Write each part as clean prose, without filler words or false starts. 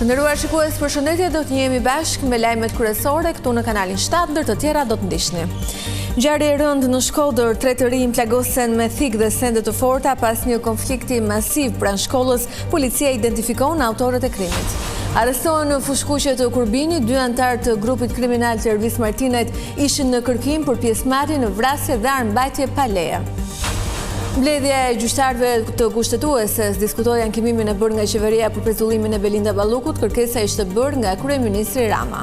Të nderuar shikues, përshëndetje, do të jemi bashkë me lajmet kryesore këtu në kanalin 7, ndër të tjera do të ndiqni. Ngjarje e rëndë në Shkodër, tre të rinj plagosen me thikë dhe sende të forta pas një konflikti masiv pranë shkollës, policia identifikon autorët e krimit. Arrestohen në Fushëkuqe të Kurbinit, dy anëtarë të grupit kriminal të Ervis Martinajt ishin në kërkim për pjesëmarrje në vrasje dhe armëmbajtje pa leje. Mbledhja e gjyqtarëve të Kushtetueses diskutoi ankimimin e bërë nga qeveria për pezullimin e Belinda Ballukut, kërkesa ishte bërë nga kryeministri Rama.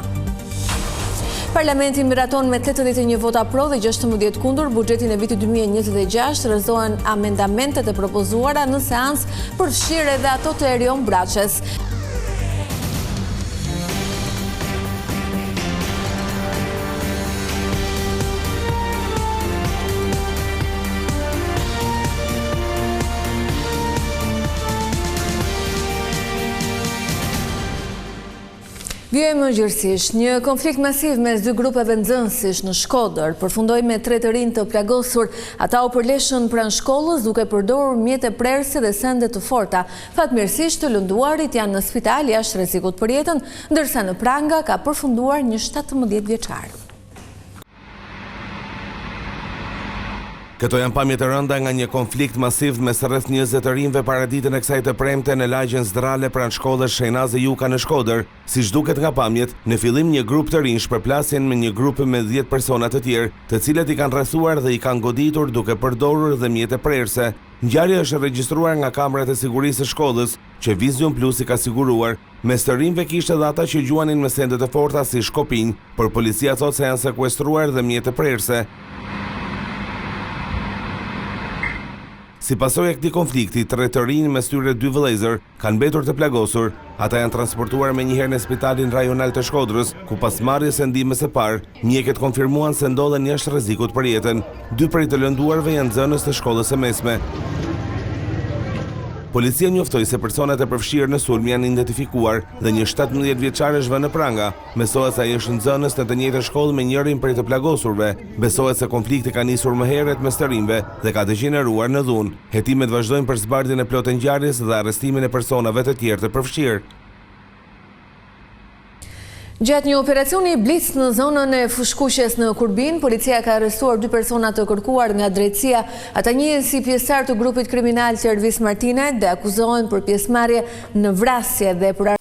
Parlamenti miraton me 81 vota pro dhe 16 kundër buxhetin e vitit 2026, rrëzohen amendamentet e propozuara në seancë përfshirë edhe ato të Erion Braçes. Vijojmë më gjerësisht, një konflikt masiv mes dy grupeve nxënësish në Shkodër, përfundoi me tre të rinj të plagosur, ata u përleshën pranë shkollës duke përdorur mjete prerëse dhe sende të forta. Fatmirësisht të lënduarit janë në spital jashtë rrezikut për jetën, ndërsa në pranga ka përfunduar një 17 vjeçar. Këto janë pamje të rënda nga një konflikt masiv mes rreth 20 të rinjve paraditen e kësaj të premte në lagjen Zdrale pranë shkollës Shejnaze Juka në Shkodër. Siç duket nga pamjet, në fillim një grup të rinjsh përplasen me një grup me 10 persona të tjerë, të cilët i kanë rrethuar dhe i kanë goditur duke përdorur dhe mjete prerëse. Ngjarja është regjistruar nga kamerat e sigurisë së shkollës, që Vizion Plus i ka siguruar. Mes të rinjve kishte edhe ata që gjuanin me sende të forta si shkopinj, por policia thotë se janë sekuestruar dhe mjete prerëse. Si pasojë e këtij konflikti, tre të rinj mes tyre dy vëllezër, kanë mbetur të plagosur. Ata janë transportuar menjëherë në spitalin rajonal të Shkodrës, ku pas marrjes së ndihmës së parë, mjekët konfirmuan se ndodhen jashtë rrezikut për jetën. Dy prej të lënduarve janë nxënës të shkollës së mesme. Policia njoftoi se personat e përfshirë në sulm janë identifikuar dhe një 17 vjeçar është vënë në pranga. Besohet se ai është nxënës në të njëjtën shkollë me njërin prej të plagosurve. Besohet se konflikti ka nisur më herët mes të rinjve dhe ka degjeneruar në dhunë. Hetimet vazhdojnë për zbardhjen e plotë të ngjarjes dhe arrestimin e personave të tjerë të përfshirë. Gjatë një operacioni blic në zonën e Fushëkuqes në Kurbin, policia ka arrestuar dy persona të kërkuar nga drejtësia. Ata njihen si pjesëtarë të grupit kriminal të Ervis Martinajt dhe akuzohen për pjesëmarrje në vrasje dhe për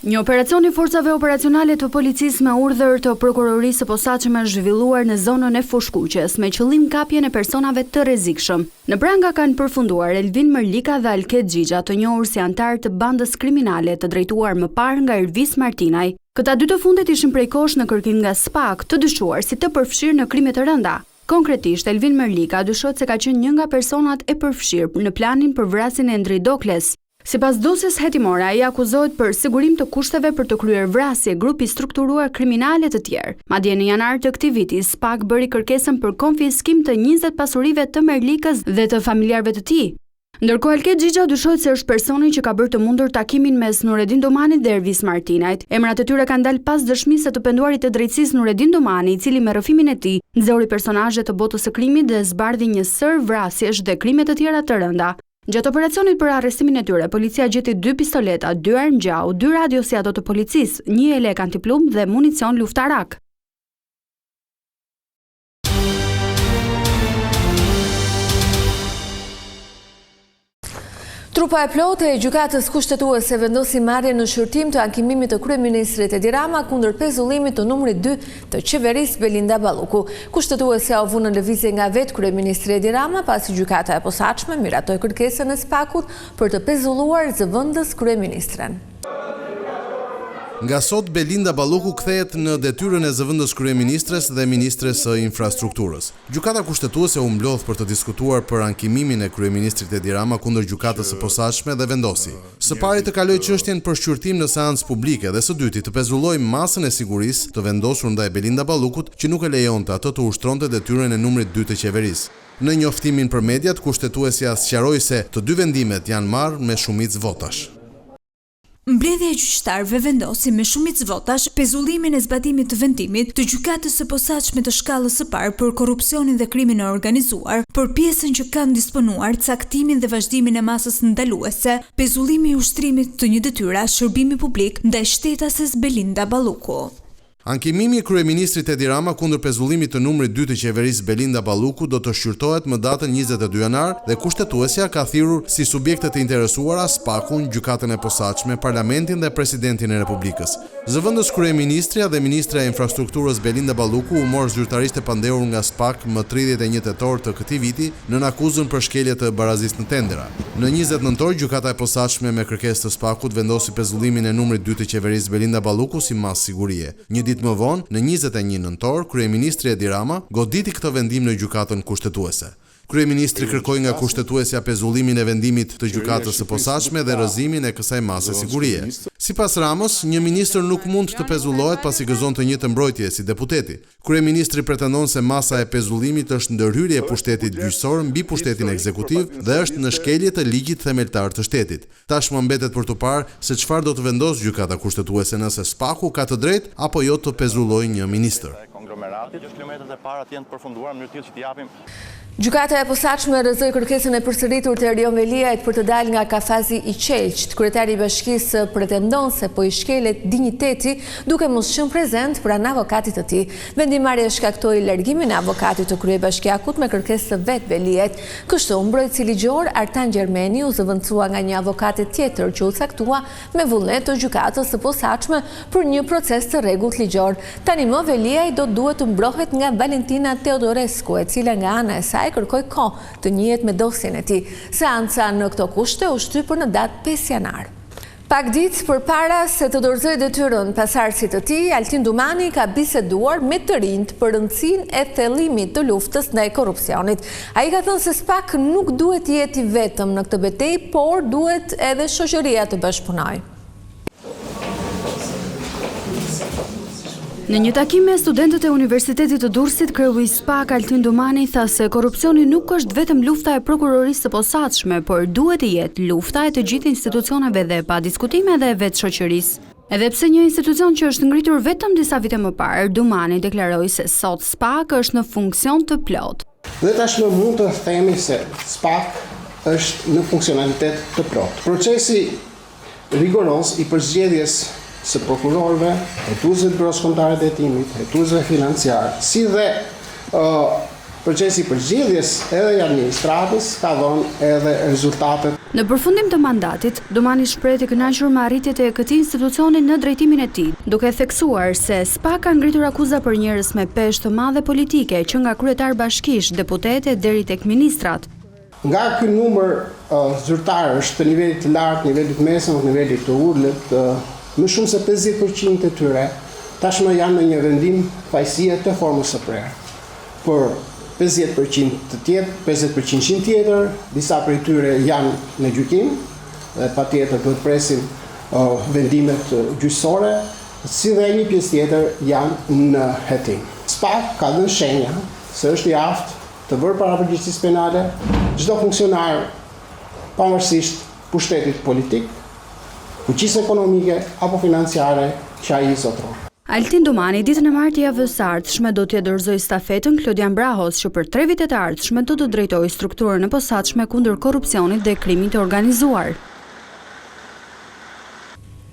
Një operacion i Forcave Operacionale të Policisë me urdhër të Prokurorisë së Posaçme është zhvilluar në zonën e Fushëkuqes, me qëllim kapjen e personave të rrezikshëm. Në pranga kanë përfunduar Elvin Mërlika dhe Alket Xhixha, të njohur si anëtarë të bandës kriminale të drejtuar më parë nga Ervis Martinaj. Këta dy të fundit ishin prej kohësh në kërkim nga SPAK, të dyshuar si të përfshirë në krime të rënda. Konkretisht, Elvin Mërlika dyshohet se ka qenë një nga personat e përfshirë në planin për vrasjen e Endri Dokles. Sipas dosjes hetimore, ai akuzohet për sigurim të kushteve për të kryer vrasje, grup i strukturuar kriminal e të tjerë. Madje në janar të këtij viti, SPAK bëri kërkesën për konfiskim të 20 pasurive të Merlikës dhe të familjarëve të tij. Ndërkohë Alket Xhixha dyshohet se është personi që ka bërë të mundur takimin mes Nuredin Dumanit dhe Ervis Martinajt. Emrat e tyre kanë dalë pas dëshmisë së të penduarit të drejtësisë Nuredin Dumani, i cili me rrëfimin e tij nxori personazhe të botës së krimit dhe zbardhi një sërë vrasjesh dhe krime të tjera të rënda. Gjatë operacionit për arrestimin e tyre, policia gjeti dy pistoleta, dy armë gjahu, dy radio si ato të policisë, një jelek antiplumb dhe municion luftarak. Trupa e plotë e Gjykatës Kushtetuese vendosi marrjen në shqyrtim të ankimimit të kryeministrit Edi Rama kundër pezullimit të numrit 2 të qeverisë Belinda Balluku. Kushtetuesja u vu në lëvizje nga vetë kryeministri Edi Rama, pasi Gjykata e Posaçme miratoi kërkesën e SPAK-ut për të pezulluar zëvendëskryeministren. Nga sot Belinda Balluku kthehet në detyrën e zëvendëskryeministres dhe ministres së Infrastrukturës. Gjykata Kushtetuese u mblodh për të diskutuar për ankimimin e kryeministrit Edi Rama kundër Gjykatës së Posaçme dhe vendosi, Së pari të kalojë çështjen për shqyrtim në seancë publike dhe së dyti të pezullojë masën e sigurisë të vendosur ndaj Belinda Ballukut që nuk e lejonte atë të ushtronte detyrën e numrit dy të qeverisë. Në njoftimin për mediat, Kushtetuesja sqaroi se të dy vendimet janë marrë me shumicë votash. Mbledhja e gjyqtarëve vendosi me shumicë votash pezullimin e zbatimit të vendimit të Gjykatës së Posaçme të Shkallës së Parë për Korrupsionin dhe Krimin e Organizuar për pjesën që kanë disponuar caktimin dhe vazhdimin e masës ndaluese pezullimi i ushtrimit të një detyre shërbimi publik ndaj shtetases Belinda Balluku. Ankimimi i kryeministrit Edi Rama kundër pezullimit të numrit dy të qeverisë Belinda Balluku do të shqyrtohet më datën 22 janar dhe Kushtetuesja ka thirrur si subjekte të interesuara SPAK-un, Gjykatën e Posaçme, Parlamentin dhe Presidentin e Republikës. Zëvendës kryeministrja dhe ministrja e Infrastrukturës Belinda Balluku u mor zyrtarisht e pandehur nga SPAK më 31 tetor të këtij viti nën akuzën për shkelje të barazisë në tendera. Në 20 nëntor, Gjykata e Posaçme me kërkesë të SPAK-ut vendosi pezullimin e numrit dy të qeverisë Belinda Balluku si masë sigurie. Një ditë më vonë, në 21 nëntor, kryeministri Edi Rama goditi këtë vendim në Gjykatën Kushtetuese. Kryeministri kërkoi nga Kushtetuesja pezullimin e vendimit të Gjykatës së Posaçme dhe rrëzimin e kësaj mase sigurie. Sipas Ramës, një ministër nuk mund të pezullohet pasi gëzon të njëjtën mbrojtje si deputeti. Kryeministri pretendon se masa e pezullimit është ndërhyrje e pushtetit gjyqësor mbi pushtetin ekzekutiv dhe është në shkelje të ligjit themeltar të shtetit. Tashmë mbetet për t'u parë se çfarë do të vendosë Gjykata Kushtetuese nëse SPAK-u ka të drejtë apo jo të pezullojë një ministër. Gjykata e Posaçme rrëzoi kërkesën e përsëritur të Erion Veliajt për të dalë nga kafazi i qelqtë. Kryetari i bashkisë pretendon se po i shkelet dinjiteti duke mos qenë prezent pranë avokatit të tij. Vendimmarrja shkaktoi largimin e avokatit të kryebashkiakut me kërkesë të vetë Veliajt. Kështu, mbrojtësi ligjor Artan Gjermeni u zëvendësua nga një avokate tjetër që u caktua me vullnet të Gjykatës së Posaçme për një proces të rregullt ligjor. Tani më Veliaj do të duhet të mbrohet nga Valentina Teodorescu, e cila nga ana e saj kërkoi kohë të njihet me dosjen e tij. Seanca në këto kushte u shty për në datë 5 janar. Pak ditë përpara se të dorëzojë detyrën pasardhësit të tij, Altin Dumani ka biseduar me të rinjtë për rëndësinë e thellimit të luftës ndaj korrupsionit. Ai ka thënë se SPAK nuk duhet të jetë i vetëm në këtë betejë, por duhet edhe shoqëria të bashkëpunojë. Në një takim me studentët e Universitetit të Durrësit, kreu i SPAK Altin Dumani tha se korrupsioni nuk është vetëm lufta e prokurorisë së posaçme, por duhet të jetë lufta e të gjithë institucioneve dhe pa diskutim edhe e vetë shoqërisë. Edhe pse një institucion që është ngritur vetëm disa vite më parë, Dumani deklaroi se sot SPAK është në funksion të plotë. Dhe tashmë mund të themi se SPAK është në funksionalitet të plotë. Procesi rigoroz i përzgjedhjes së prokurorëve, hetuesve të Byrosë Kombëtare të Hetimit, hetuesve financiarë, si dhe procesi i përzgjedhjes edhe i administratës ka dhënë edhe rezultatet. Në përfundim të mandatit, Dumani shprehet i kënaqur me arritjet e këtij institucioni në drejtimin e tij, duke theksuar se SPAK ka ngritur akuza për njerëz me peshë të madhe politike, që nga kryetarë bashkish, deputetë e deri tek ministrat. Nga ky numër zyrtarësh të nivelit të lartë, nivelit të mesëm dhe nivelit të ulët, më shumë se 50% të tyre tashmë janë në një vendim fajësie të formës së prerë. Por 50% të tjetër, 50% tjetër, disa prej tyre janë në gjykim dhe patjetër duhet presim vendimet gjyqësore, si dhe një pjesë tjetër janë në hetim. SPAK ka dhënë shenja se është i aftë të vërë para përgjegjësisë penale çdo funksionar pavarësisht pushtetit politik, fuqisë ekonomike apo financiare që ai zotëron. Altin Dumani ditën e martë të javës së ardhshme do t'ia dorëzojë stafetën Klodian Brahos që për tre vitet e ardhshme do të drejtojë strukturën e posaçme kundër korrupsionit dhe krimit të organizuar.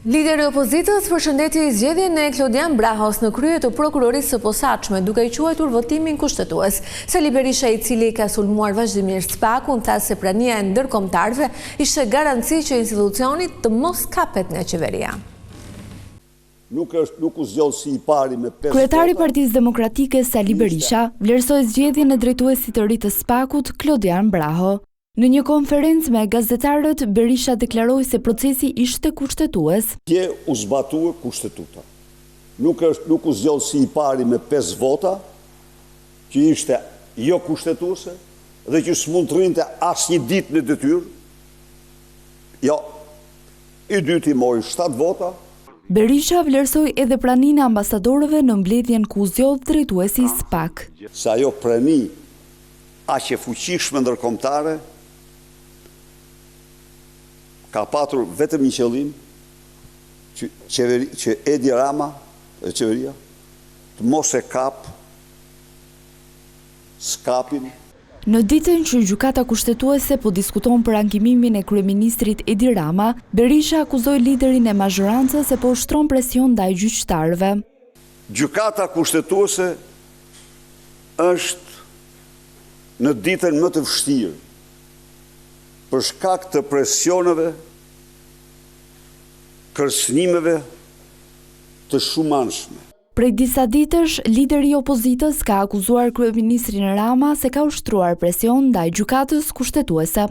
Lideri i opozitës përshëndeti zgjedhjen e Klodian Brahos në krye të Prokurorisë së Posaçme, duke e quajtur votimin kushtetues. Sali Berisha, i cili ka sulmuar vazhdimisht SPAK-un, tha se prania e ndërkombëtarëve ishte garanci që institucioni të mos kapet nga qeveria. Nuk është, nuk u zgjodh si i pari me 5 Kryetari i Partisë Demokratike Sali Berisha vlerësoi zgjedhjen e drejtuesit të ri të SPAK-ut, Klodian Braho. Në një konferencë me gazetarët, Berisha deklaroi se procesi ishte kushtetues. Dje u zbatua kushtetuta. Nuk është, nuk u zgjodh si i pari me 5 vota, që ishte jo kushtetuese dhe që s'mund të rrinte asnjë ditë në detyrë. Jo. I dyti mori 7 vota. Berisha vlerësoi edhe praninë e ambasadorëve në mbledhjen ku u zgjodh drejtuesi i SPAK. Se ajo prani aq e fuqishme ndërkombëtare ka patur vetëm një qëllim, që qeveri që Edi Rama dhe qeveria të mos e kapë SKAP-in. Në ditën që Gjykata Kushtetuese po diskuton për ankimimin e kryeministrit Edi Rama, Berisha akuzoi liderin e mazhorancës se po ushtron presion ndaj gjyqtarëve. Gjykata Kushtetuese është në ditën më të vështirë për shkak të presioneve, kërcënimeve të shumanshme. Prej disa ditësh, lideri i opozitës ka akuzuar kryeministrin Rama se ka ushtruar presion ndaj Gjykatës Kushtetuese.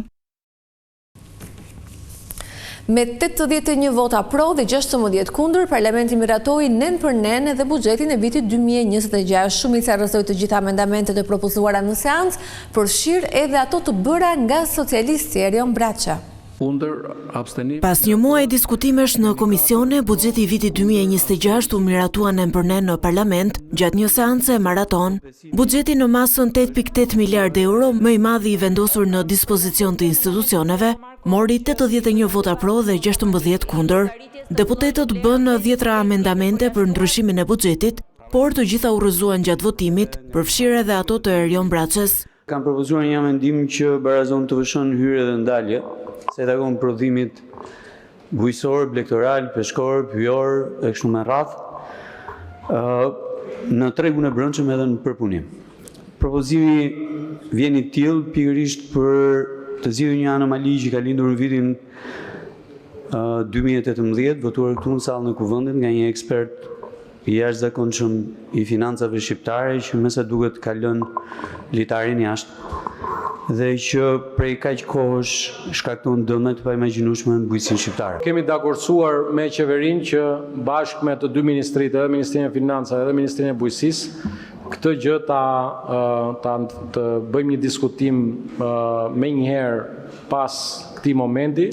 Me 81 vota pro dhe 16 kundër, Parlamenti miratoi nen për nen edhe buxhetin e vitit 2026. Shumica rrëzoi të gjitha amendamentet e propozuara në seancë, përfshirë edhe ato të bëra nga socialisti Erion Braçe. Pas një muaji diskutimesh në komisione, buxheti i vitit 2026 u miratua nen për nen në Parlament gjatë një seance maratonë. Buxheti në masën 8.8 miliardë euro, më i madhi i vendosur në dispozicion të institucioneve, mori 81 vota pro dhe 16 kundër. Deputetët bënë dhjetra amendamente për ndryshimin e buxhetit, por të gjitha u rrëzuan gjatë votimit, përfshirë edhe ato të Erion Braçes. Kam propozuar një amendim që barazon TVSH-në në hyrje dhe në dalje, sa i takon prodhimit bujqësor, blegtoral, peshkor, pyjor e kështu me radhë, në tregun e brendshëm edhe në përpunim. Propozimi vjen i tillë pikërisht për të zgjidhur një anomali që ka lindur në vitin 2018, votuar këtu në sallën e Kuvendit nga një ekspert i jashtëzakonshëm i financave shqiptare që me sa duket ka lënë litarin jashtë dhe që prej kaq kohësh shkakton dëme të paimagjinueshme në bujqësinë shqiptare. Kemi dakordësuar me qeverinë që bashkë me të dy ministritë, edhe Ministrinë e Financave edhe Ministrinë e Bujqësisë, këtë gjë ta ta të bëjmë një diskutim menjëherë pas këtij momenti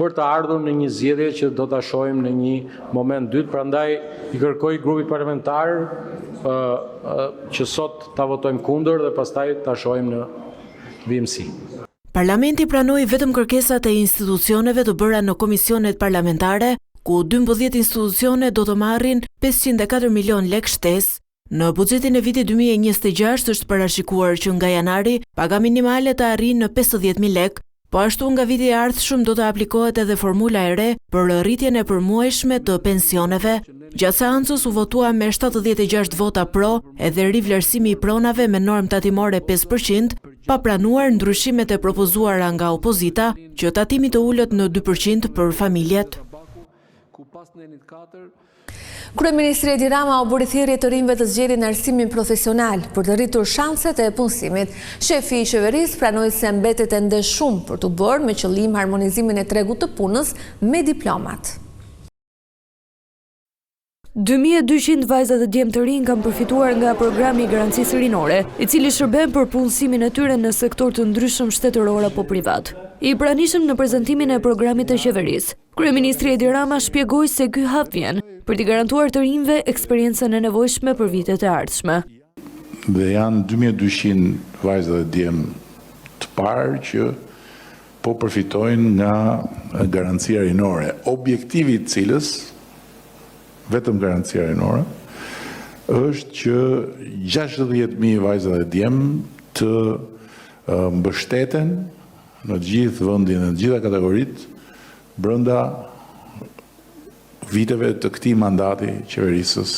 për të ardhur në një zgjidhje që do ta shohim në një moment të dytë, prandaj i kërkoj grupit parlamentar që sot ta votojmë kundër dhe pastaj ta shohim në vijimësi. Parlamenti pranoi vetëm kërkesat e institucioneve të bëra në komisionet parlamentare, ku 12 institucione do të marrin 504 milionë lekë shtesë. Në buxhetin e vitit 2026 është parashikuar që nga janari paga minimale të arrijë në 50.000 lekë. Po ashtu nga viti i ardhshëm do të aplikohet edhe formula e re për rritjen e përmuajshme të pensioneve. Gjatë seancës u votua me 76 vota pro edhe rivlerësimi i pronave me normë tatimore 5%, pa pranuar ndryshimet e propozuara nga opozita që tatimi të ulet në 2% për familjet. Kryeministri Edi Rama u bëri thirrje të rinjve të zgjedhin arsimin profesional për të rritur shanset e punësimit. Shefi i qeverisë pranoi se mbetet ende shumë për t'u bërë me qëllim harmonizimin e tregut të punës me diplomat. 2200 vajza dhe djem të rinj kanë përfituar nga programi i Garancisë Rinore, i cili shërben për punësimin e tyre në sektorë të ndryshëm shtetëror apo privat. I pranishëm në prezantimin e programit të qeverisë, Kryeministri Edi Rama shpjegoi se ky hap vjen për t'i garantuar të rinjve eksperiencën e nevojshme për vitet e ardhshme. Dhe janë 2200 vajza dhe djem të parë që po përfitojnë nga garancia rinore, objektivi i cilës, vetëm garancia rinore, është që 60.000 vajza dhe djem të mbështeten në të gjithë vendin, në të gjitha kategoritë, brenda viteve të këtij mandati qeverisës.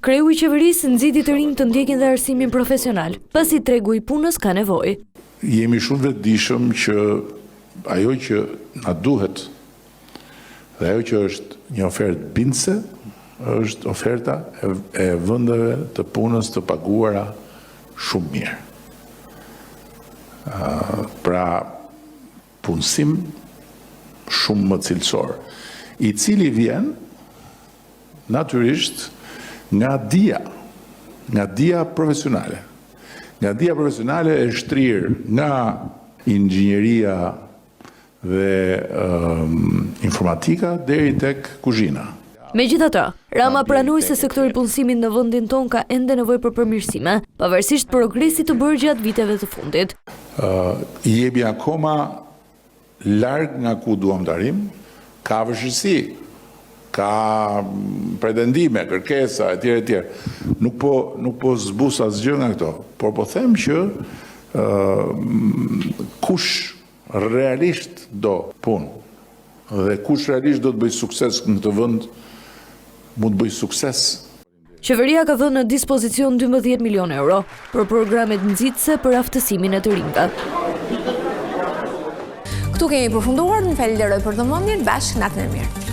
Kreu i qeverisë nxiti të rinjtë të ndjekin dhe arsimin profesional, pasi tregu i punës ka nevojë. Jemi shumë të vetëdijshëm që ajo që na duhet dhe ajo që është një ofertë bindëse është oferta e vendeve të punës të paguara shumë mirë. Pra, punësim shumë më cilësor, i cili vjen natyrisht nga dija, nga dija profesionale. Nga dija profesionale e shtrirë nga inxhinieria dhe informatika deri tek kuzhina. Megjithatë, Rama pranoi se sektori i punësimit në vendin tonë ka ende nevojë për përmirësime, pavarësisht progresit të bërë gjatë viteve të fundit. Jemi akoma larg nga ku duam të arrijmë, ka vështirësi. Ka pretendime, kërkesa etj etj. Nuk po nuk po zbus asgjë nga këto, por po them që ë kush realisht do punë dhe kush realisht do të bëjë sukses në këtë vend, mund të bëjë sukses. Qeveria ka vënë në dispozicion 12 milionë euro për programet nxitëse për aftësimin e të rinjve. Këtu kemi përfunduar, ju falenderoj për vëmendjen, bashkë natën e mirë.